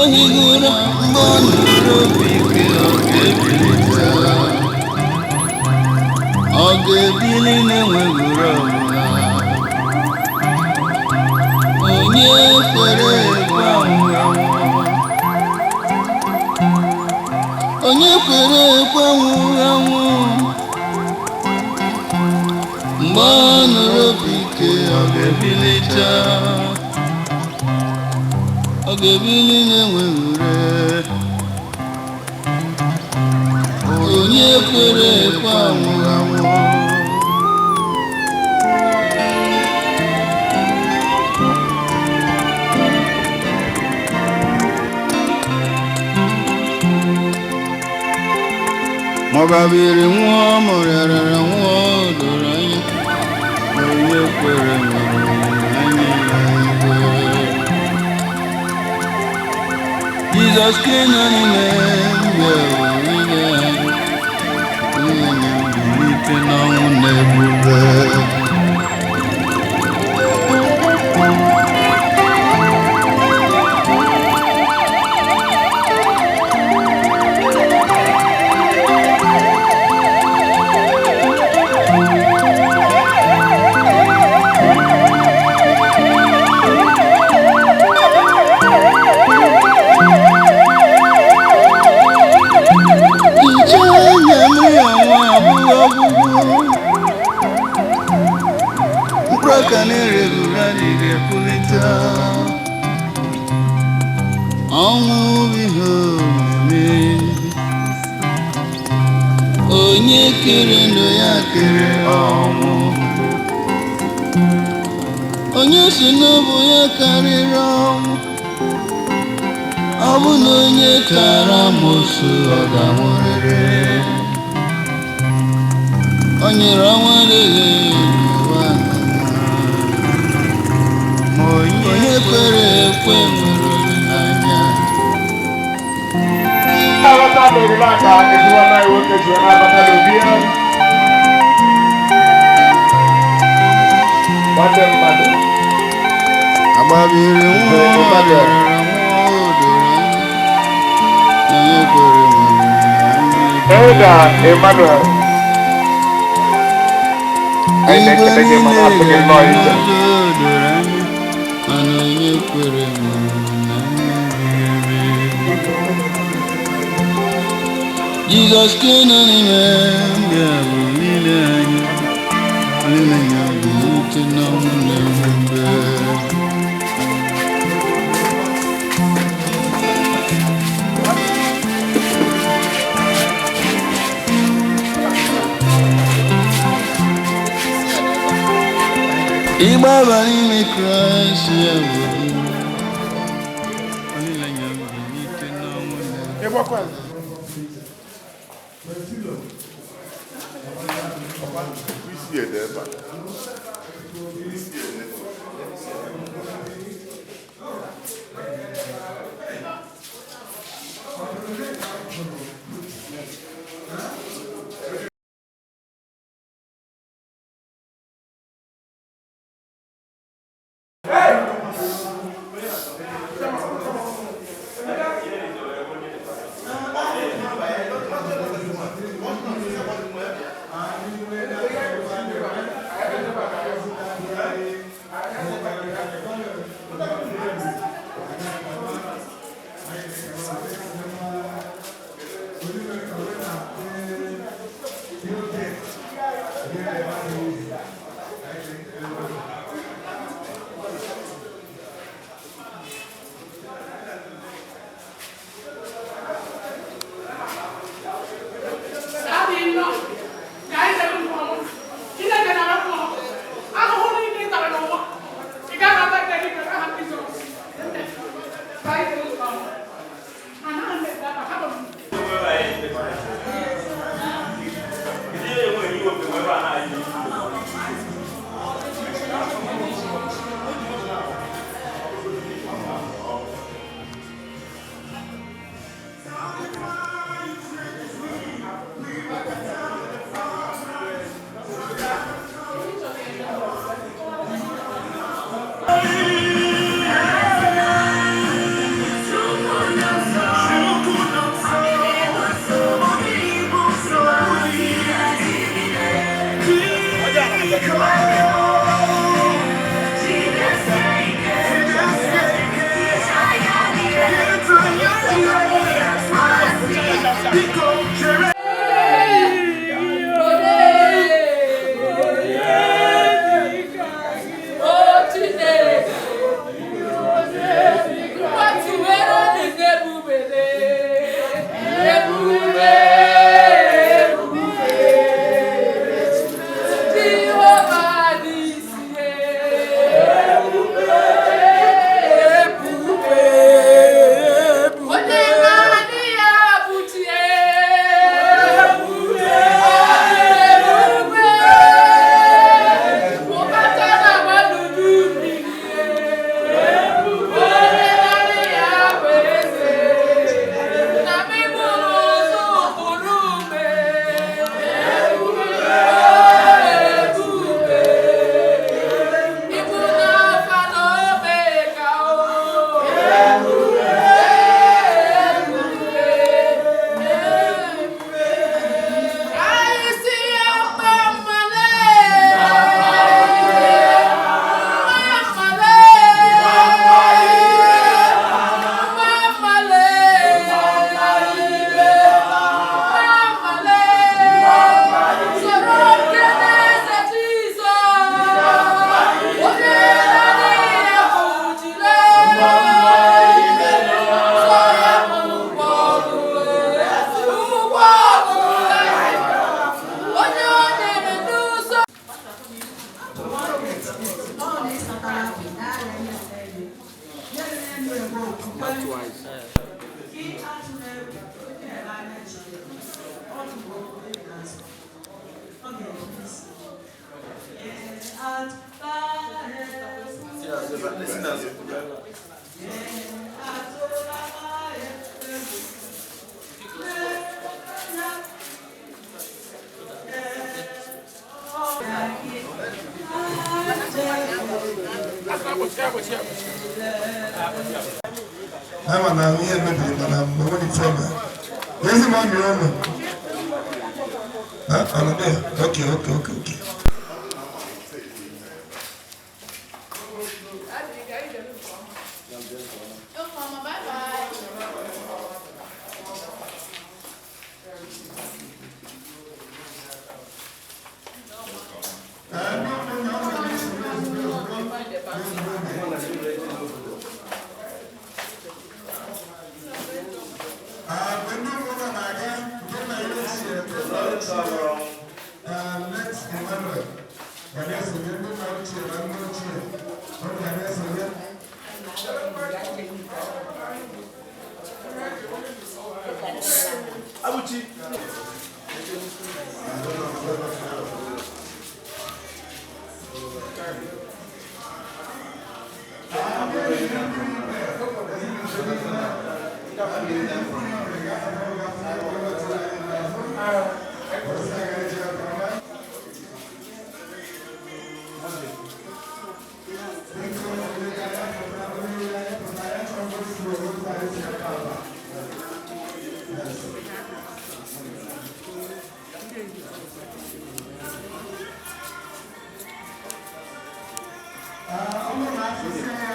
Ohihi ụra mgbe ọ nụrụ opi ike, ọ ga-ebilite. Ọ ga-ebili na-enweghị ụra ọbụla. Onye kwere ekwe anwụghị anwụ. Onye kwere ekwe anwụghị anwụ. Mgbe ọ nụrụ opi ike, ọ ga-ebilite. Ọ ga-ebili na-enweghị ure. Onye kwere ekwe anwụghị anwụ. Ma ọ gbabiri nwụọ, ma ọ rịarara nwụọ, o doro anya na onye kwere nwere olileanya n'eluigwe. Jizọs ka nọ n'ime mgbe niile anyị, onye na-ebilite n'ọnwụ na ebube. Nche anya mmiri anwụ abụghị ọgwụgwụ. Mkpụrụ ọka na-ereghị ure adịghị epulite. Ọnwụ bụ ihe omimi. Onye kere ndụ ya kere ọnwụ. Onye si n'ọbụ ya karịrị ọnwụ. Ọ bụ na onye tara amosu, ọ ga-anwụrịrị. O nyere ọnwa adịghị n'ụwa ma onye kwere ekwe nwere olileanya. Aghọta na oriri aka ezuwa na nwoke ji na-abata n'obi ya. Nwanne mmadụ. Agbabiri nwụọ, rịarara nwụọ, o doro anya na onye kwere nwere olileanya. Elder Emmanuel. Anyị Igwe na-ekele gị mana niile asị gị nnọọ ije. ga-anwụ ọzọ, o doro anya mana onye kwere nwere olileanya ebighị ebi. Jizọs ka nọ n'ime mbịa bụ olileanya. Olileanya bụ ute n'ọnwụ na ebube. Ịgbaba n'ime Kraịst ya bụ olileanya bụ ute n'ọnwụ na ebube. Isi ede ebe a. Isi ede. Adịghị nnọọ ka anyị debe nke ọma. Chineke nara mmụọ ahụhụ niile ị tara n'ụwa, ị gaghị ata nke gị n'aha Jizọs. Ka anyị debe nke ọma. Anaghị m ete aka, ha bụ m. Chukwu. Gị atụla egwu, onye na-ele anya Chineke, ọ bụ onye na-azụ. Ọ ga-enwe isi. Ee, atụla egwu. Ee, atụla egwu. Lee anya. Ee, ọ ga-adị. Ama na ihe mebiri mana mgbe nwere ife eme. Ezi ma mmiri ọnụ. Ha, ọ nọ there? Okay, okay, okay, okay. Mama, bye bye. Mgbe ndị ụmụnna na-aga, nke nna ya ochie, nke nna ya ochie, late Emmanuel, ga na-esonye ndị nna ochie na nne ochie, ọ ga na-esonye. Ọ bụrụ na asụsụ ya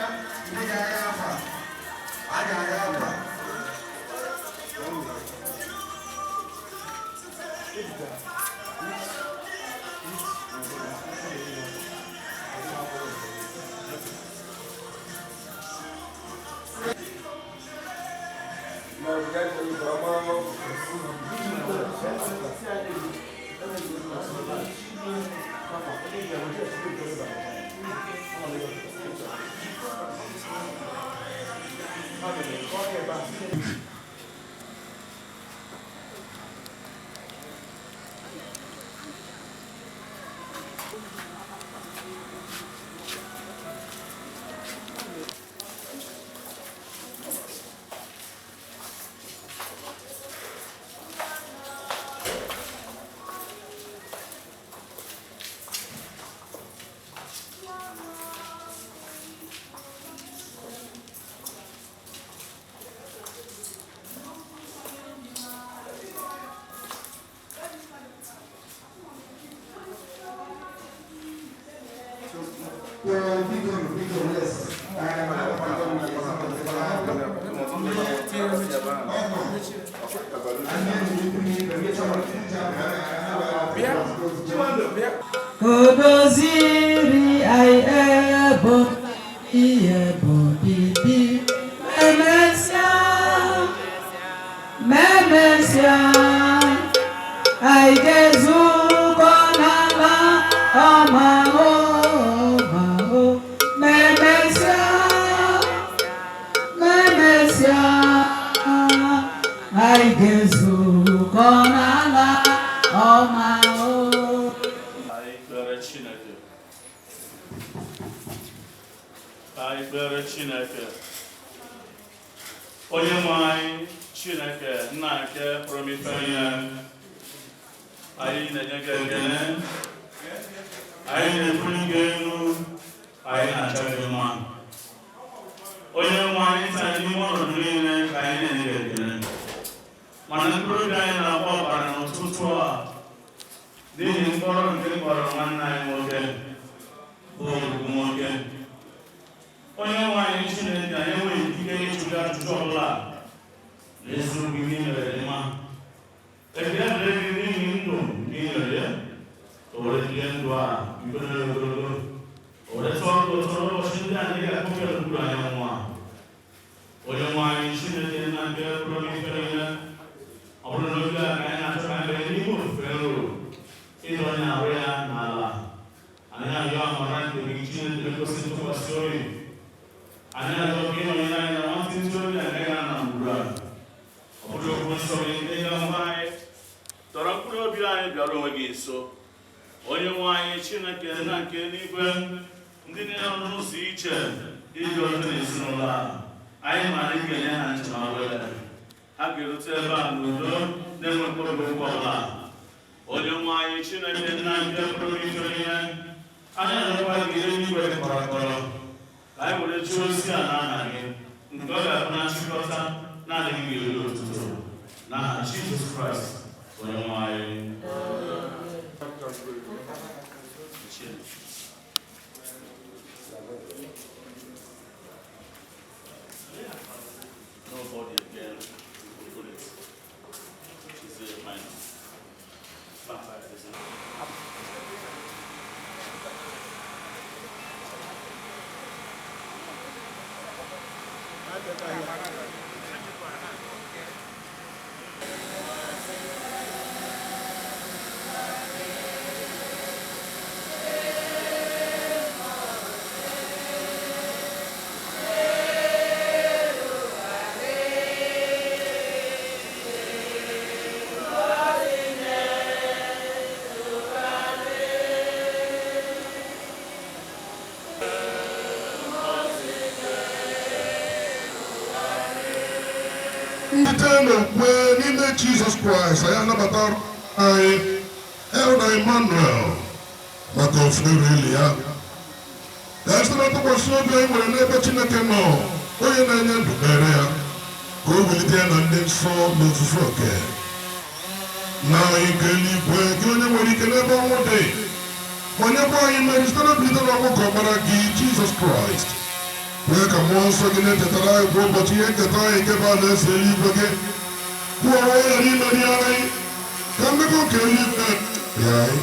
ndị ga-agha afa, a ga-agha afa. Well, biko, biko, yes. Odoziri anyị ebe ihe bụ bibi memesịa memesịa anyị ga-ezukọ n'ala ọma ọma o memesịa memesịa anyị ga-ezukọ n'ala ọma o. Anyị kpere Chineke. Ka anyị kpere Chineke. Onye nwe anyị Chineke nna nke pụrụ ime ife niile. Anyị na-enye gị ekele. Anyị na-ebuli gị elu. Anyị na-achọ gị mma. Onye nwe anyị taa n'ime ọnọdụ niile ka anyị na-enye gị ekele. Mana mkpụrụ obi anyị na-agba ọbara n'ụtụtụ a n'ihi mkpọrọ nke mkpọrọ nwanne anyị nwoke bụ orugbu nwoke. Onye nwe anyị Chineke anyị enweghị ikike ịjụ gị ajụjụ ọbụla n'eziokwu ihe i mere dị mma. Ekele dịrị gị n'ihi ndụ nke i nyere ya. O were die ndụ a nke na ogologo. O were tụọ gị ụtọ n'ụbọchị ndị a ndị ga-akpọ gị okpuru anyanwụ a. Onye nwe anyị Chineke nna nke pụrụ ime ife niile. Ọ bụrụ na oge a ka anyị na-achọ ka anyị banye n'ime ofufe nro ịdọnye arụ ya n'ala. Anyị na-arịọ amara nke gị Chineke kwesị ntụkwasị obi. Anyị na-arịọ ka ịnọnyere anyị na nwantịntị oge a gaghị na ngwuru a. nsọ gị ndị ga-ahụ anyị tọrọ mkpụrụ obi anyị bịara onwe gị nso. Onye nwe anyị Chineke na nke eluigwe, ndị niile nọ n'ụzọ iche iji ozi n'ezinụlọ a, anyị maara ị ga-enye ha njem awele. Ha ga-erute ebe a n'udo na-enwe mkpụrụ okwu ọbụla. Onye nwe anyị Chineke nna nke pụrụ ime ihe, anyị arịọkwa gị, eluigwe kọrọ akọrọ, ka anyị were jụọ ozi a n'aha gị, nke ọ ga-abụ na nchịkọta naanị gị ga-eri otuto, n'aha Jizọs Kraịst onye nwe anyị. Nobody again will put it. She's a minor. Vampire, isn't it? Site n'okwukwe n'ime Jizọs Kraịst, anyị anabata anyị Elder Emmanuel maka ofere ili ya. Ka site na ntụkwasị obi anyị nwere n'ebe Chineke nọ, onye na-enye ndụ, kpere ya ka o welite ya na ndị nsọ n'ozuzu oke. Na anyị nke eluigwe, gị onye nwere ike n'ebe ọnwụ dị, ma nyekwa anyị mmeri site na mbilite n'ọnwụ nke ọkpara gị Jizọs Kraịst, kwee ka mmụọ nsọ gị na-echetara anyị kwa ụbọchị ihe nketa anyị nke bụ alaeze eluigwe gị, kwụọ ya ghara imeri anyị, ka mmekọ nke eluigwe dị anyị,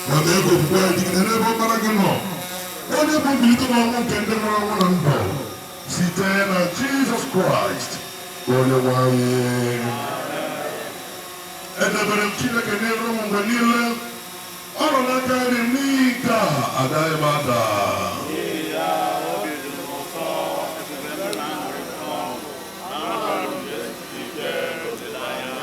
ma mee ka okwukwe anyị dịgide n'ebe ọkpara gị nọ, onye bụ mbilite n'ọnwụ nke ndị nwụrụ anwụ na ndụ, site na Jizọs Kraịst onye nwe anyị. Edebere m Chineke n'elu m mgbe niile. Ọ nọ n'aka nri m, n'ihi nke a agaghị m ada. N'ihi ya, obi dị m ụtọ, ebube m na-aṅụrịkwa ọṅụ, na arụrụ m ike olileanya.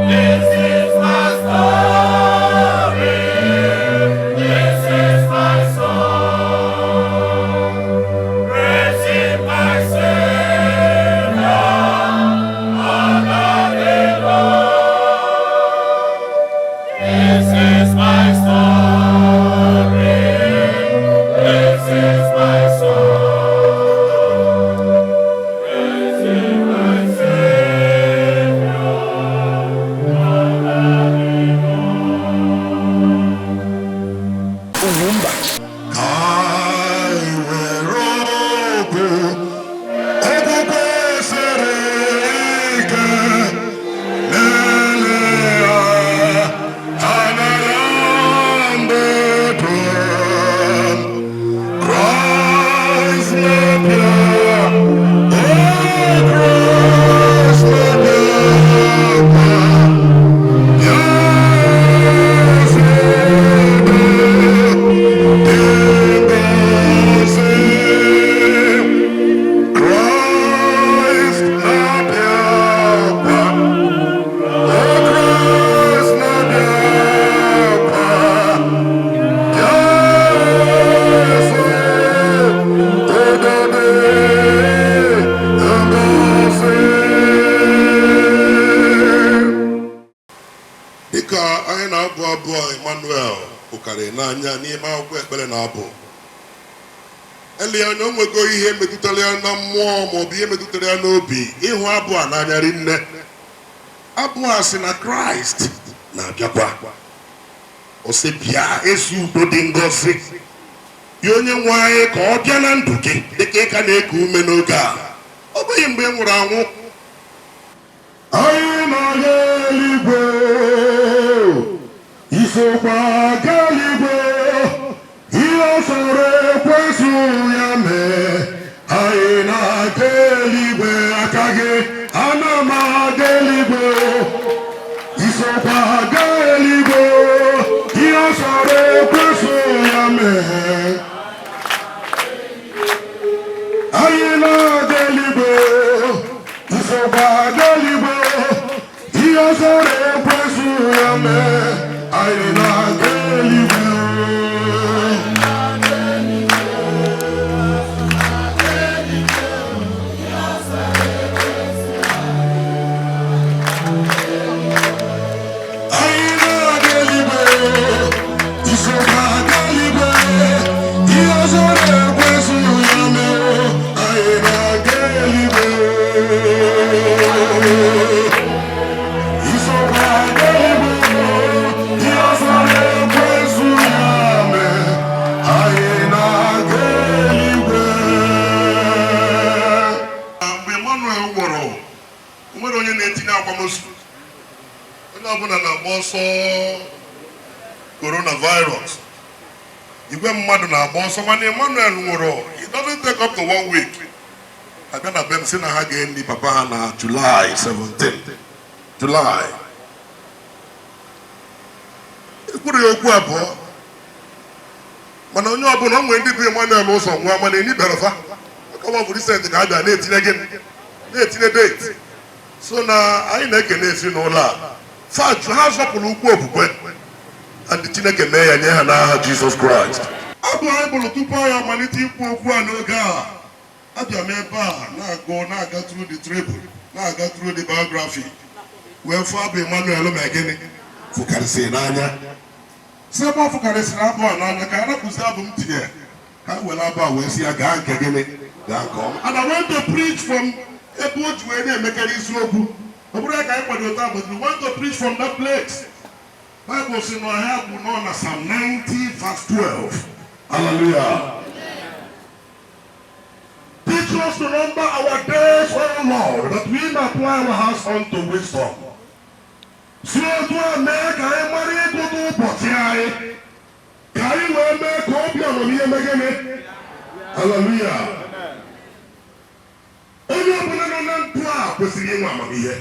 This is my story. This is my song. Praising my Savior all the day long. Ka anyị were okwu okwukwe siri ike lelee anya na ndụ dum. Kraịst na-abịa, o Kraịst na-abịa, bịa zie dị ngọzi. Kraịst na-abịakwa, o Kraịst na-abịakwa, bịa zie udo dị ngọzi. Dịka anyị na-abụ abụ a Emmanuel hụkarị n'anya n'ime akwụkwọ ekpere na abụ, ele anya o nwego ihe metụtara ya na mmụọ maọbụ ihe metụtara ya n'obi ịhụ abụ a n'anya rinne. Abụ a sị na Kraịst na-abịakwa. Ọ sị, bịa ezi udo dị ngọzi ya, onye nwe anyị, ka ọ bịa na ndụ gị dịka ị ka na-eku ume n'oge a. Ọ bụghị mgbe ị nwụrụ anwụ. Anyị na-aga eluigwe, isokwa aga eluigwe, ihe ọ sọrọ ekwensu ya mee. Anyị na-aga eluigwe, aka gị, ana m aga eluigwe, isokwa aga eluigwe, ihe ọ sọrọ ekwensu ya mee. Anyị na-aga eluigwe, isokwa aga eluigwe, ihe ọ sọrọ ekwensu ya mee. Anyị na-aga eluigwe. Anyị na-aga eluigwe, isokwa aga eluigwe, ihe ọ sọrọ ekwensu ya mee. Anyị na-aga eluigwe, isokwa aga eluigwe, ihe ọ sọrọ ekwensu ya mee. Anyị na-aga eluigwe. Mgbe Emmanuel nwụrụ, o nwere onye na-etinye akwamozu. Onye ọbụla na-agba ọsọ coronavirus, igwe mmadụ na-agba ọsọ, mana Emmanuel nwụrụ, it doesn't take up to one week, abịa na be m sị na ha ga-eni papa ha na July 17. July ekwuru ya okwu abụọ, mana onye ọbụla o nwere ndị bụ Emmanuel ụzọ nwụọ, mana enibere fa maka ọ bụ recent ka a bịa na-etinye gịnị, na-etinye date. So na anyị na-ekene ezinụlọ a fa ha zọpụrụ ukwu okwukwe and Chineke mee ya nye ha n'aha Jizọs Kraịst. Abụ anyị bụrụ tupu anyị amalite ikwu okwu a n'oge a, abịa m ebe a na-agụ, na-aga through the table, na-aga through the biography, wee fụ abụ Emmanuel ma gịnị fụkarịsịrị n'anya, si ebe ọ fụkarịsịrị abụ a n'anya ka a rapụzi abụ m tinye, ka a were abụ a wee sị ya gaa nke gịnị, gaa nke ọma. And I want to preach from ebe o ji wee na-emekarị isiokwu. Ọ bụrụ ya ka anyị kwado taa, but we want to preach from that place. Bible sị na ọhịa bụ nọ na Psalm 90 verse 12. Hallelujah. Teach us to number our days, O Lord, that we may apply our hearts unto wisdom. Si otu a mee ka anyị mara ịgụta ụbọchị anyị, ka anyị wee mee ka obi amamihe mee gịnị? Hallelujah. Onye ọbụla nọ na ndụ a kwesịrị inwe amamihe.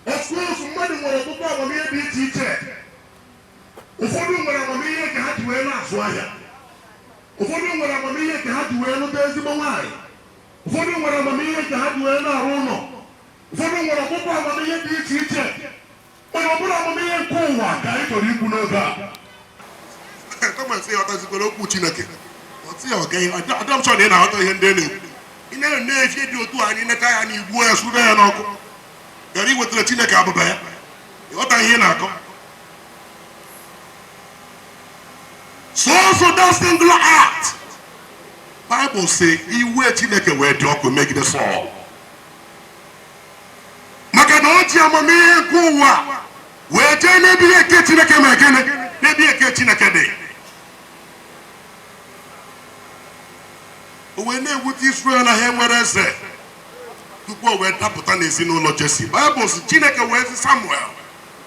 Of course, mmadụ nwere ọtụtụ amamihe dị iche iche. Ụfọdụ nwere amamihe ka ha ji wee na-azụ ahịa. Ụfọdụ nwere amamihe ka ha ji wee lụta ezigbo nwaanyị. Ụfọdụ nwere amamihe ka ha ji wee na-arụ ụlọ. Ụfọdụ nwere ọtụtụ amamihe dị iche iche, mana ọ bụrụ amamihe nke ụwa ka anyị chọrọ ikwu n'oge a. Kama sị ya ọtazikwara okwu Chineke, ọtị ya ọga adọmchọ na ị na-aghọta ihe ndị na-ekwu. Ị na-efi dị otu anyị neta ya na igbuo ya, suru ya n'ọkụ, gara iwetara Chineke abụba ya. Ịghọta ihe ị na-akọ. Sọọsọ that singular act, Bible say iwe Chineke wee dị ọkụ megide Sọl, maka na o ji amamihe nke ụwa wee jee n'ebe ihe nke Chineke mere gịnị, n'ebe ihe nke Chineke dị. O wee na-ewute Israel na ha enwere eze tupu o wee dapụta n'ezinụlọ Jesi. Baịbụl sị Chineke wee sị Samuel,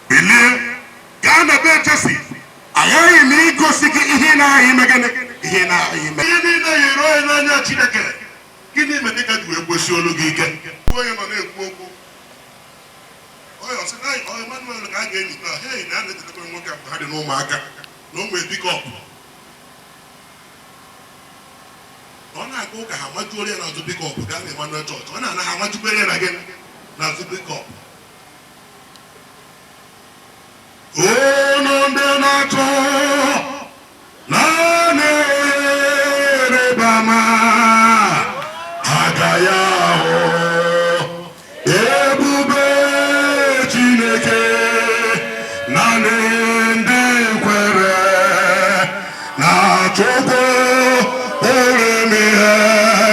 bilie gaa na be Jesi, aghaghị m igosi gị ihe na-aghaghị ime gịnị, ihe na-aghaghị ime. Ihe niile ghere onye n'anya Chineke. Gịnị mere dịka ji wee kwesị olu gị ike? Onye nọ na-ekwu okwu, onye ọsị na Emmanuel ka a ga-enyi taa, hei, na a na-echetakwa nwoke a mgbe ha dị n'ụmụaka na o nwee pickup, ọ na-aga ụka, ha majuoro ya n'azụ pickup gaa na Emmanuel chọọchị. Ọ na-ana, ha majukwere ya na gịnị, n'azụ pickup. Unu ndị na-achọ naanị ịrịba ama agaghị ahụ ebube Chineke, naanị ndị kwere na Chukwu pụrụ ime ihe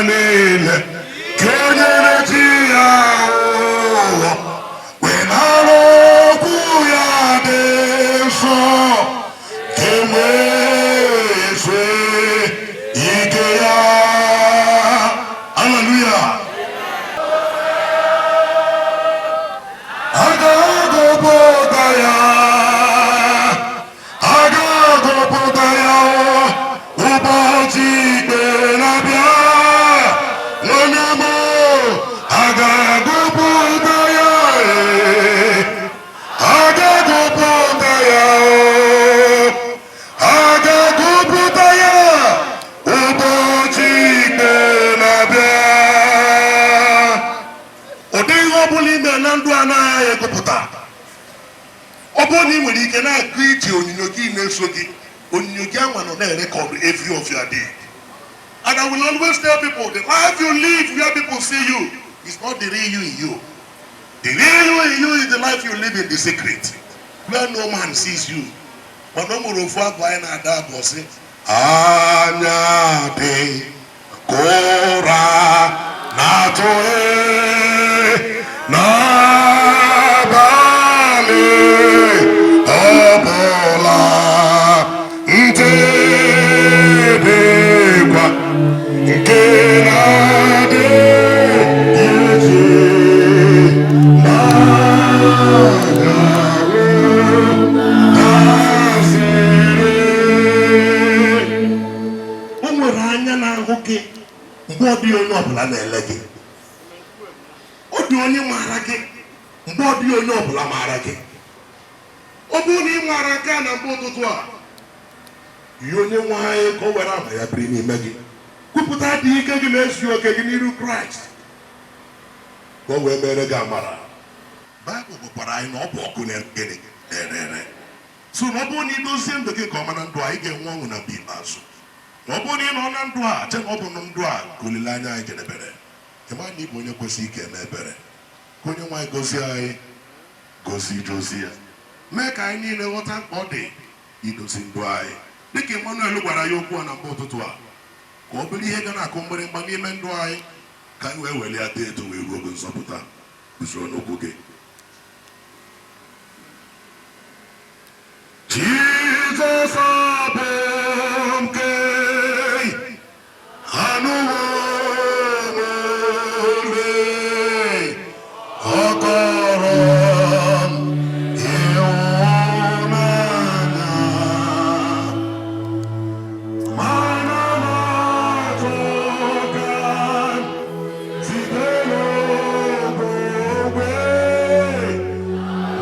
niile ka o nyere chi ya ụwa wenara okwu ya dị nsọ ka e nwee ike ya. Hallelujah. na ndụ a na-aghaghị egụpụta. Ọ bụrụ na ị nwere ike na-agụ ije, onyinyo gị na-eso gị, onyinyo gị anwa nọ na-erecord every of your day. And I will always tell people, the life you live where people see you is not the real you in you. The real you in you is the life you live in the secret, where no man sees you. Mana o nwere ofu abụ anyị na-ada abụ, sị, "Anya dị ka ụra na-atụghe n'abalị ọbụla, ntị dịkwa nke na-adị iche n'anya asịrị." O nwere anya na-ahụ gị mgbe ọ dịghị onye ọbụla na-ele gị. Ọ dị onye maara gị mgbe ọ dịghị onye ọbụla maara gị. Ọ bụrụ na ị maara nke a na mgbe ụtụtụ a, ihe onye nwe anyị ka o were ama ya biri n'ime gị, kwupụta adịghị ike gị na ezughị oke gị n'iru Kraịst, ka o wee mere gị amara. Baịbụl gwakwara anyị na ọ bụ ọkụ na-gịnị na-ere ere. So na ọ bụrụ na ị dozie ndụ gị nke ọma na ndụ a, ị ga-enwe ọṅụ na mgbe ikpeazụ. Ma ọ bụrụ na ị nọ na ndụ a, che na ọ bụ na ndụ a ka olileanya anyị jedebere, ịma na ị bụ onye kwesịrị ike eme ebere. Ka onye nwe anyị gozie anyị, gozie ije ozi ya, mee ka anyị niile ghọta mkpa ọ dị idozi ndụ anyị, dịka Emmanuel gwara ya okwu a na mgbe ụtụtụ a, ka ọ bụrụ ihe ga na-akụ mgbịrịmgba n'ime ndụ anyị, ka anyị wee welie ata eto wee ruo oge nzọpụta. Guzoro n'okwu gị. Jizọs, abụ nke anụwo m olu, ọ kọrọ m ịhụnanya, mana m achọga site n'okwukwe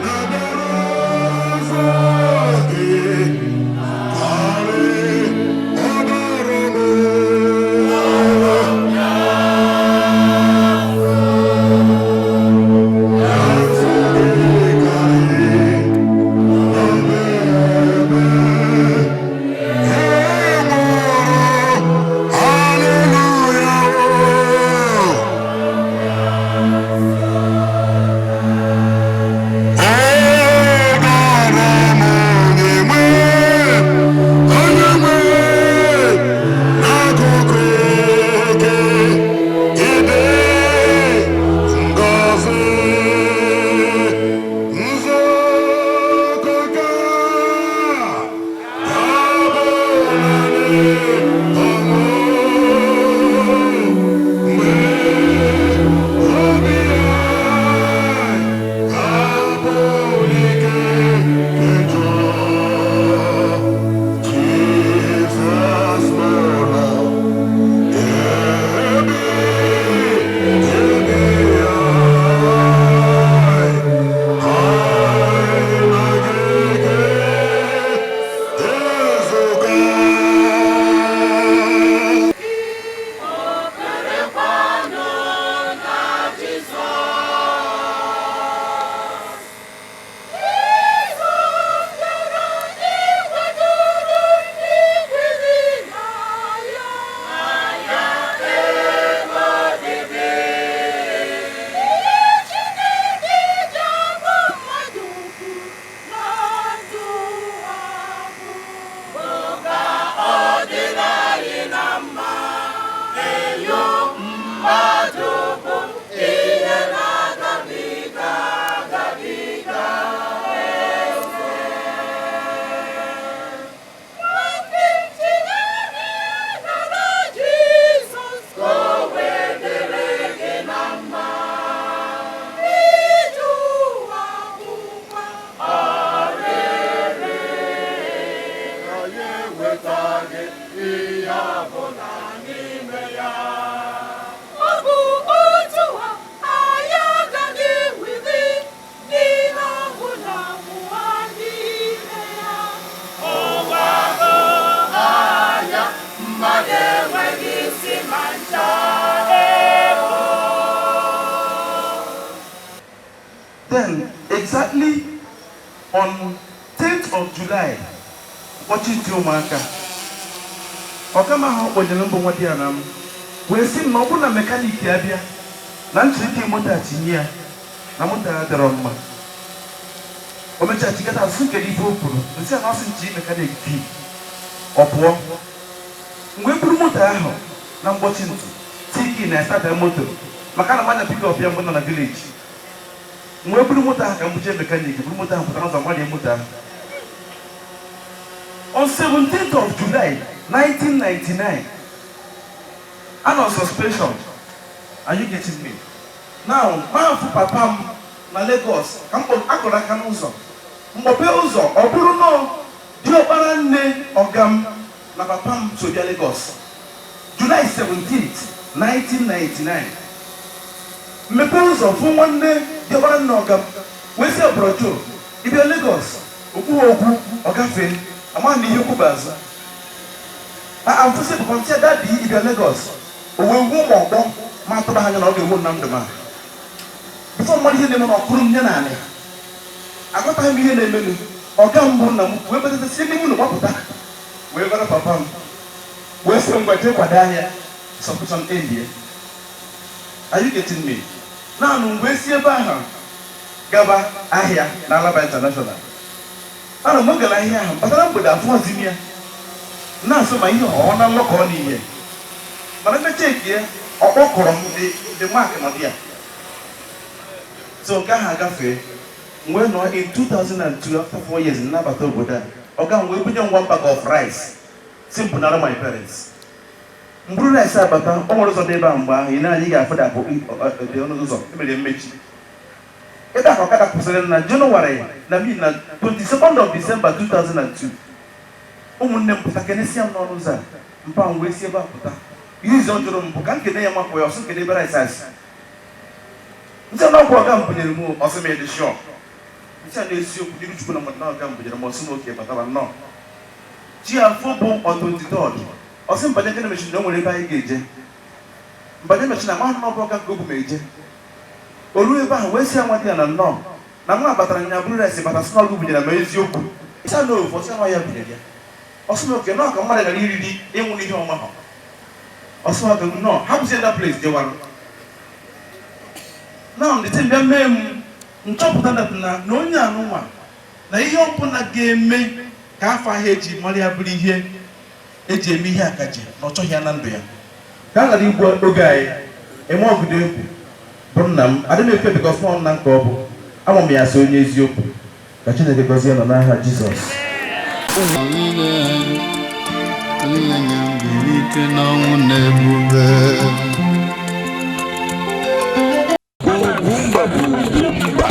na-abịara ụzọ gị. Then exactly on 10th of July, ụbọchị ntị ụmụaka, ọga m ahụ kpọnyere mbụ nwa di ya na m wee sị m na ọ bụrụ na mechanic ya bịa na nchirike moto a tinye ya na moto ya dọrọ mma. O mechaa chikata asụ kedu ife o kwuru, nsị a na ọsị nchi mechanic bi ọ pụọ. Mgbe e buru moto ahụ na mgbọchi ntị tiki na start moto maka na manya pick up ya mbụ nọ na village. Mgbe e buru moto ahụ ka m buje mechanic, buru moto ahụ pụtara n'ụzọ gbarie moto ahụ. On 17th of July 1999, anọ suspension. Are you getting me? Now, maafụ papa m na Lagos ka m akụrụ aka n'ụzọ, mkpọpe ụzọ, ọ bụrụ nọọ diọkpara nne ọga m na papa m so bịa Lagos July 17th 1999. Mmepe ụzọ fụ nwanne diọkpara nne ọga m wee sị, "Ọbụrọjo ịbịa Lagos?" Okwughị okwu, ọ gafee. Amaghị m ihe okwu bụ azụ amfụsị papa m sị, "Daddy, ịbịa Lagos?" O wee wuo m ọgbọ ma atụba ha anya na ọ ga-ewu na ndụ m a. Before mmadụ ihe na-eme na ọkụrụ m nye naanị, aghọtaghị m ihe na-emenụ. Ọga mbụ nna m wee batata si n'ime ụlọ gbapụta wee gwara papa m, wee sị, "Ngwa, jee kwado ahịa suspension end ya." Are you getting me? Naanị mgbe si ebe ahụ gaba ahịa na Alaba International, ana m gara ahịa ahụ batara mgbede, afọ m ya na-asụ ma ihe ọ na nlọkọ n'ihe, mana mmecha ya ọ kpọkọrọ m the mark nọ dị ya. So nke ahụ agafee. Mgbe nọ in 2002, after 4 years nnabata obodo a, ọga m wee bunye m one bag of rice si m bunara my parents. M buru rice abata, o nwere ụzọ dị ebe a. Mgbe ahụ ị na-anyị ga-afụdapụ dị ọnụ ụzọ emere mmechi ebe a ka ọkada kwụsịrị na Jenụwarị na mi na 22nd of December 2002. Ụmụnne m pụta kenesia m n'ọnụ ụzọ a. Mpa m wee si ebe a pụta. Ihe izi ọ jụrụ m bụ ka m kene ya mapụ ya ọsọ kene ebe rice asị ntị na ọgwụ ọga m bunyere m. Ọsị m ịdị sure ntị a na-esiokwu n'iru Chukwu na mmadụ na ọga m bunyere m. Ọsị m oke batara nnọọ chi afọ bụ on 23rd. Ọsị mbanye kene mechin na o nwere ebe anyị ga-eje. Mbanye mechin amaghị na ọ bụ ọga nke obu m eje. O ruo ebe ahụ wee sị ya, nwa dị ya na nnọọ na nwa batara nya buru rice bata sị na ọgụ bunyere m eziokwu ịsa na ofu. Ọsị nwa ya bunyere ya. Ọsị na oke nọọ ka mmadụ gara iriri ịnwụ n'ihe ọma ha. Ọsị nwa nnọọ hapụzie that place jewarụ. Now the thing bịa mee m nchọpụta na na onye anụnwa na ihe ọbụla ga-eme ka afọ ahụ eji mara ya bụrụ ihe eji eme ihe akaje na ọ chọghị ya na ndụ ya. Ka a ghara igbu oge anyị eme ọgụdọ egwu bụ nna m adị m efe because nọ nna nke ọ bụ ama m ya asị onye eziokwu. Ka Chineke gọzie nọ n'aha Jizọs. Olileanya mbilite n'ọnwụ na ebube.